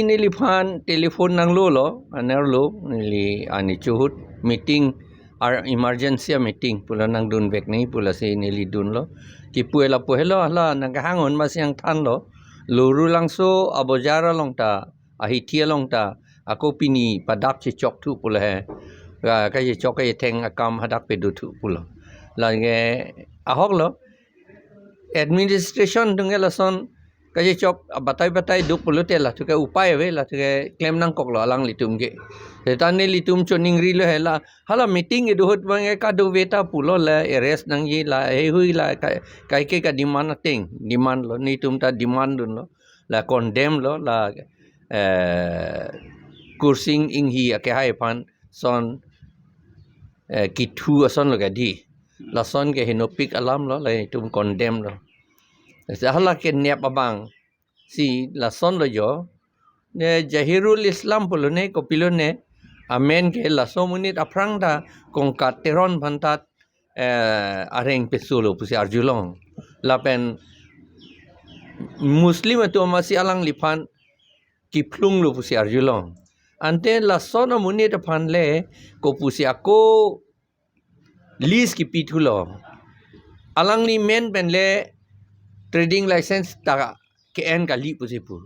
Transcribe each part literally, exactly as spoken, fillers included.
Neliphan telephone nanglolo, anerlo, neli ani chuhut meeting, ar emergency meeting pulo nangdun vek nangji pulo si neli dunlo. Kipu lapu helo hala nangkehang-un masi nangthanlo. Lorulangso abojar along ta, ahithi along ta, ako pini padak chechokthu pulo he. Ka, kachechok kachetheng akam hadak pedothu pulo. Lake ahoklo. Administration atum ke lason kachechok batai batai do pulote lathu ke upai ave, lathu ke klem nangkoklo alanglitum ke. Seta nelitum choningrilo hela, hala meeting kedo ahut abang ke kadokave ta pulo, la arrest nangji, la heihui, la kai, kaike ka demand ateng, demand lo, netum ta demand dunlo, la condemn lo, la, eh, Kursing Enghi akehai aphan son, eh, kithu ason lo kadi. Lason ke henopik alam lo, la itum condemn lo. Hala kenep abang si lason lo jo. Ne Jahirul Islam pulo ne, kopilo ne, amen ke laso amonit aphrang ta Kongkat Teron aphan ta, eh, areng peso lo pusi arjulong. Lapen Muslim atum masi alangliphan kiphlung lo pusi arjulong. Ante lason amonit aphan le kopusi ako lease kipithulo. Alangli men pen le trading license ta ke-en kali pusi pu.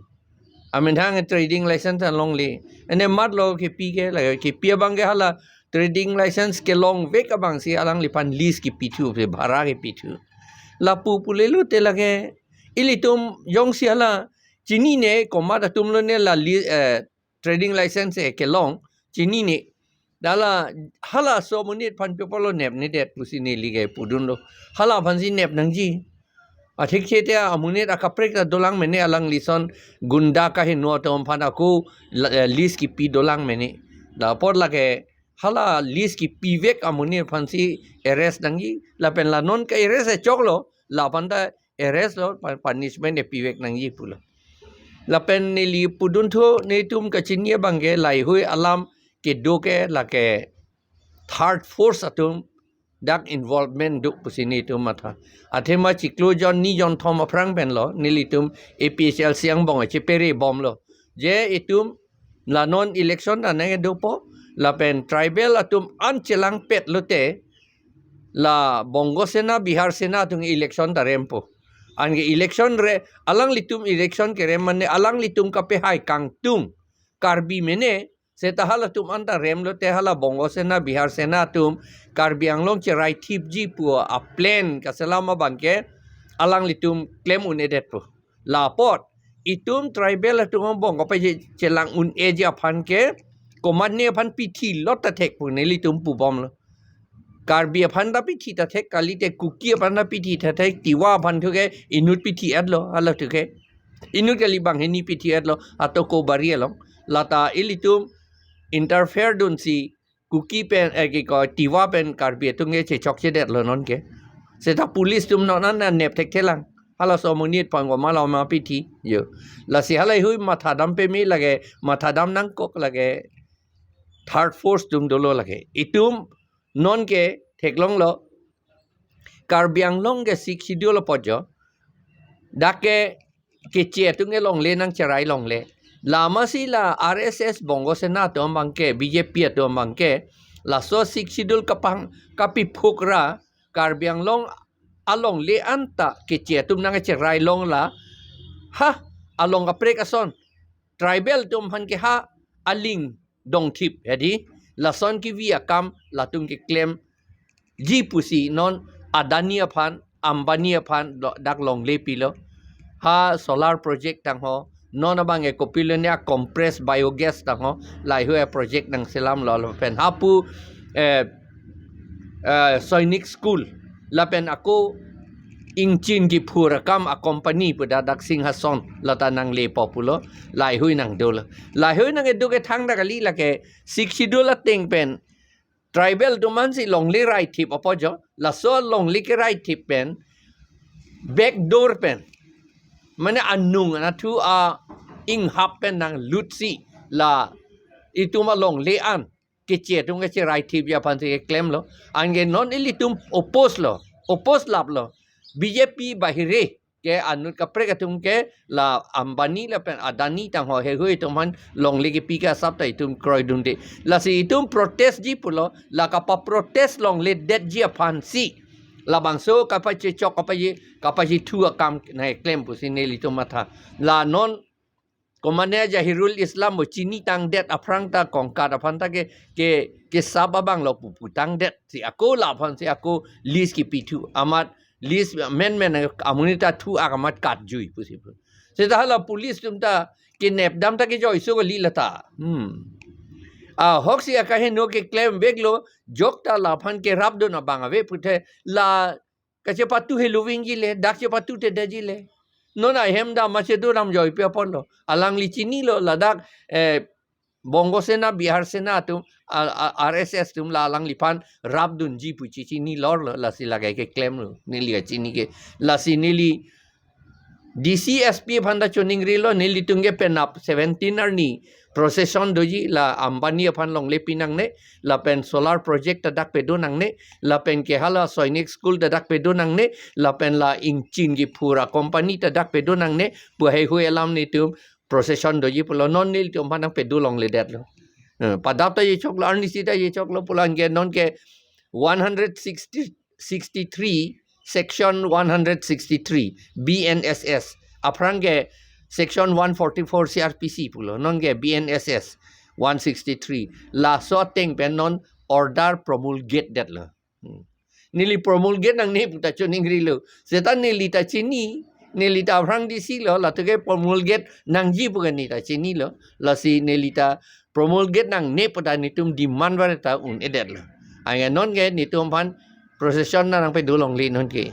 Amethang trading license alongle. Ene matlo kipi ke, la kipi abang ke hala trading license kelong vek abang si alangliphan lease kipithu, bhara kipithu. Lapu pulelote lake ilitum jongsi hala chinine, komat atum lo ne la li-, eh, trading license e kelong chinine. Dala halaso amonit aphan pi apotlo nepnedet pusi neli ke pudunlo. Hala aphansi nep nangji. Athik chete amonit akaprek ta dolang mene, alanglison gunda kaheno atum aphan ako la, eh, lease kipi dolang mene. La apot lake hala lease kipi vek amonit aphansi arrest nangji. Lapen la non ka-arrest e choklo, la aphan ta arrest lo, pa-, punishment e pivek nangji pulo. Lapen neli pudunthu, netum kachini abang ke laheihui alam kedo ke lake third force atum dak involvement do pusi netum matha. Athema chiklo jon ni jon thom aphrang pen lo, nelitum A P H L C angbong chepere bomlo. Je itum la non election ta nangkedopo, lapen tribal atum an chelangpet lote, la Bongo Sena, Bihar Sena atum election ta rempo. Anke election re, alanglitum election kerem mane, alanglitum kapehai kangtung Karbi mene, seta halatum an ta rem lote hala Bongo Sena, Bihar Sena atum Karbi Anglong cherai thipji pu aplan kaselam abang ke alanglitum klem un-edetpo. La apot itum tribal atum angbong kapache-, chelang un-eji aphan ke komatne aphan pithi lot ta thek pu nelitum pubomlo. Karbi aphan ta pithi ta thek, kalite Kuki aphan ta pithi ta thek, Tiwa aphan thu ke inut pithi-etlo, hala thu ke. Inut kali, banghini pithi-etlo, ato ko bari along. Lata ilitum interfere dunsi Kuki pen, eh, kiko, Tiwa pen Karbi atum ke chechokchedetlo non ke. Seta police atum non an nep thekthelang. Halaso amonit aphan komat lo ma pithi, jo. Lasi halaheihui matha dam peme lake, matha dam nangkok lake, third force atum dolo lake. Itum non ke theklonglo, Karbi Anglong ke Sixth Schedule apot jo. Dak ke keche atum ke longle nangcherai longle. Lama si la R S S Bongo Sena atum abang ke, B J P atum abang ke, laso Sixth Schedule kapang kapiphuk ra, Karbi Anglong alongle anta keche atum nangcherai long la, ha, along kaprek ason, tribal atum aphan ke ha aling dongthip, hedi, lason kivi akam latum keklemji pusi non Adani aphan, Ambani aphan lo, dak longle pilo. Ha solar project tangho, non abang e kopilo ne a compressed biogas tangho, laheihui a project nangselamlo lapen hapu, eh, eh, Sainik School lapen ako ingchin kiphur akam a company pu dak, dak Singhason lata nanglepo pulo, laheihui nangdolo. Laheihui nangkedo kethang ta kali, lake Sixth Schedule ateng pen tribal atum ansi longle raithip apot jo, laso longle keraithip pen back door pen, mane anung anatthu a inghap pen nanglutsi la itum alongle an keche atum kecheraithipji aphansi keklemlo. Anke non ilitum oppose lo, oppose laplo. B J P bahire, ke anut kaprek atum ke la Ambani lapen Adani tangho heihui atum aphan longle kepi ke asap ta itum kroidunde. Lasi itum protest ji pulo, la kapa-protest longledetji aphansi labangso kapachechok, kapache, kapachethu akam nangklem pusi nelitum matha. La non komatne Jahirul Islam bo chinitangdet aphrang ta kongkat aphan ta ke, ke, kesap abang lo pu putangdetsi ako la aphansi ako list kepithu. Amat list menmen amonit ta thu ak amat katjui pusi pu. Seta hala police atum ta kenepdam ta kejoiso kali lata. Hmm. Ahoksi akaheno keklemveklo, jok ta la aphan kerapdun abang ave puthe, la kachepatu helovingji le, dak chepatutedetji le. Non ahem dam achedu ram joipi apotlo. Alangli chinilo, ladak, eh, Bongo Sena, Bihar Sena atum, a, a, R S S atum la alangliphan rapdunji pu chechinilorlo, lasi lagai keklemlo, neli kachini ke. Lasi neli D C S P aphan ta choningrilo, nelitum ke penap seventeen arni procession doji, la Ambani aphan longlepi nangne, lapen solar project ta dak pedo nangne, lapen ke hala Sainik School ta dak pedo nangne, lapen la ingchin kephur a-company ta dak pedo nangne, pu heihui alam netum procession doji pulo, non nelitum aphan nangpedo longledetlo. Eh, padap ta yechoklo, arnisi ta yechoklo pulo, anke non ke one hundred sixty, sixty-three, section one hundred sixty-three, B N S S. Aphrang ke section one forty-four C R P C pulo, non ke B N S S one sixty-three. Laso ateng pen non order promulgate detlo. Hmm. Neli promulgate nangne pu ta choningrilo. Seta neli ta chini, neli ta aphrang D C lo, latum ke promulgate nangji pu ke neli ta chinilo. Lasi neli ta promulgate nangne pu ta netum demand vare ta un-edetlo. Anke non ke netum aphan procession ta nangpedo longle non ke.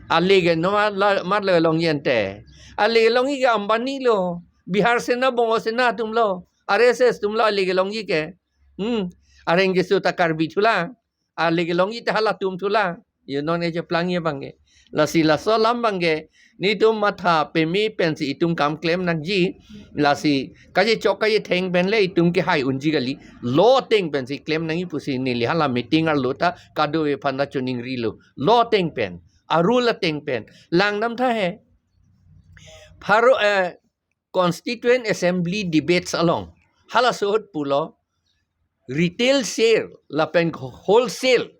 Ale ke no mat la, mat le longji ante. Ale ke longji ke Ambani lo, Bihar Sena, Bongo Sena atum lo, R S S atum lo ale ke longji ke. Hmm. Areng keso ta Karbi thulang. Ale ke longji ta halatum thulang. Yo non eje plangji abang ke. Lasi laso alam abang ke netum matha peme pensi itum kam klem nangji. Lasi kachechok kachetheng pen le itum kehai unji kali. Law ateng pensi klem nangji pusi neli hala meeting arlo ta kadokave aphan ta choningrilo. Law ateng pen, a-rule ateng pen. Langdam tha he. Pharo, eh, Constituent Assembly debates along halaso ahut pulo, retail sale lapen wholesale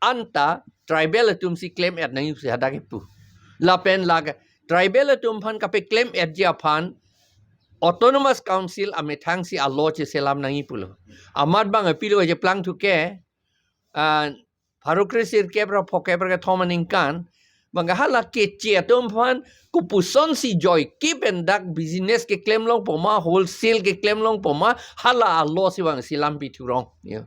anta tribal atumsi klem-et nangji pusi hadak kepu. Lapen la tribal atum aphan kapeklem-etji aphan Autonomous Council amethangsi a-law cheselam nangji pulo. Amat abang pilo je plangthu ke, ah, pharo kre sirkep ra phokep ra kethom aningkan abang ke hala keche atum aphan kopusonsi joike pen dak business keklem longpo ma, wholesale keklem longpo ma, hala a-law si abang selam pithurong. Ya.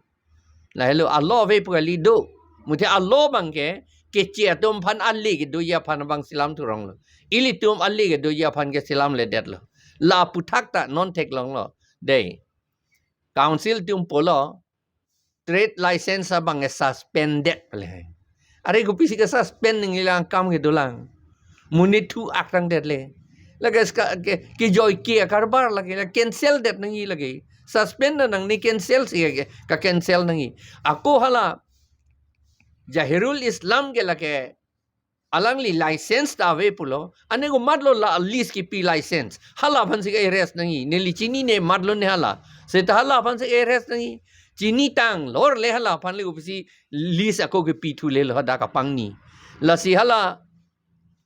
Lahelo a-law ave pu kali do. Muthe a-law abang ke keche atum aphan ale kedoji aphan abang selam thuronglo. Ilitum ale kedoji aphan ke selamledetlo. La aphuthak ta non theklonglo. Dei. Council atum pulo, trade license abang ke suspended pale hai. Are kopisi ke-suspend nangji lang, akam ke dolang. Monit thu akrang det le. Lake ska ke, kejoike a-karbar lake, la cancel det nangji lake. Suspend na nangne, cancel si ke, ka-cancel nangji. Ako hala Jahirul Islam ke lake alangli license ta ave pulo, ane komatlo la list kepi license. Hala aphansi ke-arrest nangji. Neli chinine, matlo ne hala. Seta hala aphansi ke-arrest nangji. Chinitang lor le hala aphan le kopisi list ako kepithu lelo hadak apangni. Lasi hala,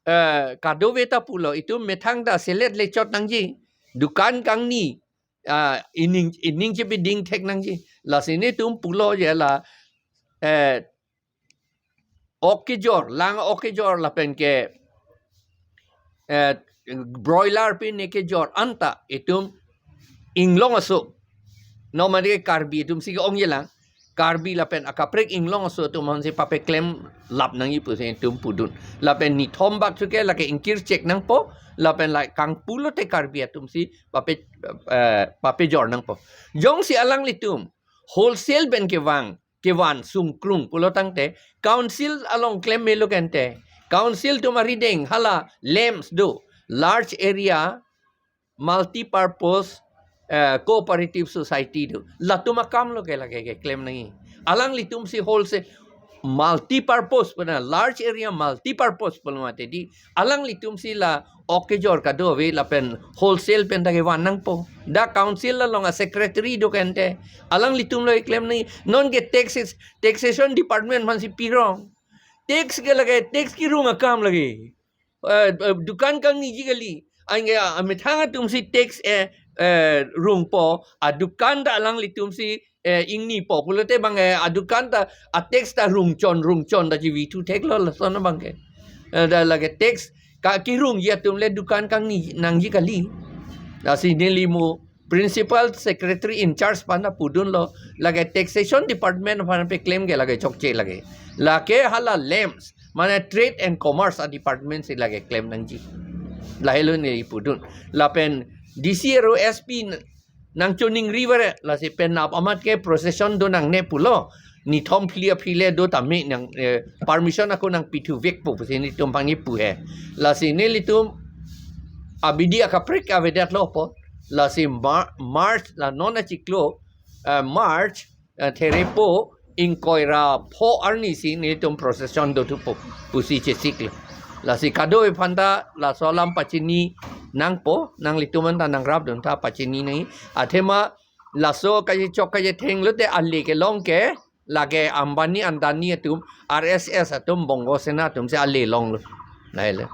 eh, kadokave ta pulo, itum methang ta selet le chot nangji. Dukan kangni, ah, ining, ining chepiding thek nangji. Lasi netum pulo je la, eh, ok kejor, lang ok kejor lapen ke, eh, broiler pen ne kejor anta itum inglong aso. Normally Karbi atumsi ke-ongji lang. Karbi lapen akaprek inglong aso atum aphansi papeklem lap nangji pusi itum pudun. Lapen nithom bak thu ke lake ingkir chek nangpo, lapen la kangpulote Karbi atumsi pape, eh, papejor nangpo. Jongsi alanglitum wholesale pen kevang, kevan sungkrung pulo tangte, council along klem melo kente. Council atum arideng hala LAMPS do, large area multi-purpose, eh, cooperative society do. Latum akam lo ke lake keklem nangji. Alanglitumsi wholesale, multi-purpose pu na, large area multi-purpose pu mati di, alanglitum si la ok kejor kadokave lapen wholesale pen ta kevan nangpo. Dak council along a-secretary do kente, alanglitum lo keklem nangji. Non ke taxes, taxation department aphan si pirong. Tax ke lake, tax kerung akam lake. Eh, eh, dukan kangniji kali. Anke amethang atum si tax, eh, eh, rungpo, adukan ta alanglitum si, eh, ingnipo pulote bang, eh, adukan ta a-tax ta rungchon rungchon ta chivithu theklo lason abang ke. Eh, dak lake tax ka kerungji atum le dukan kangni nangji kali. Lasi neli mo principal secretary in charge aphan ta pudunlo, lake taxation department aphan peklem ke lake chokche lake. Lake hala LAMPS, mane trade and commerce a-department si lake klem nangji. Lahelo neli pudun. Lapen D C aro S P n-, nangchoningri vare, lasi penap amat ke procession do nangne pulo. Nithom phli aphi le do tame nang, eh, permission ako nangpithu vekpo pusi nelitum aphan kipu he. Lasi nelitum abidi akaprek avedetlo po. Lasi Mar-, March la non achiklo, eh, March, eh, therepo ingkoi ra pho arni si nelitum procession dothupo pusi chesiklo. Lasi kadokave aphan ta laso alam pachini nangpo, nanglitum anta nangrapdun tha pachini nangji. Athema laso kachechok kachetheng lote ale kelong ke, lake Ambani Adani atum, R S S atum, Bongo Sena atum si ale longlo. Lahelo.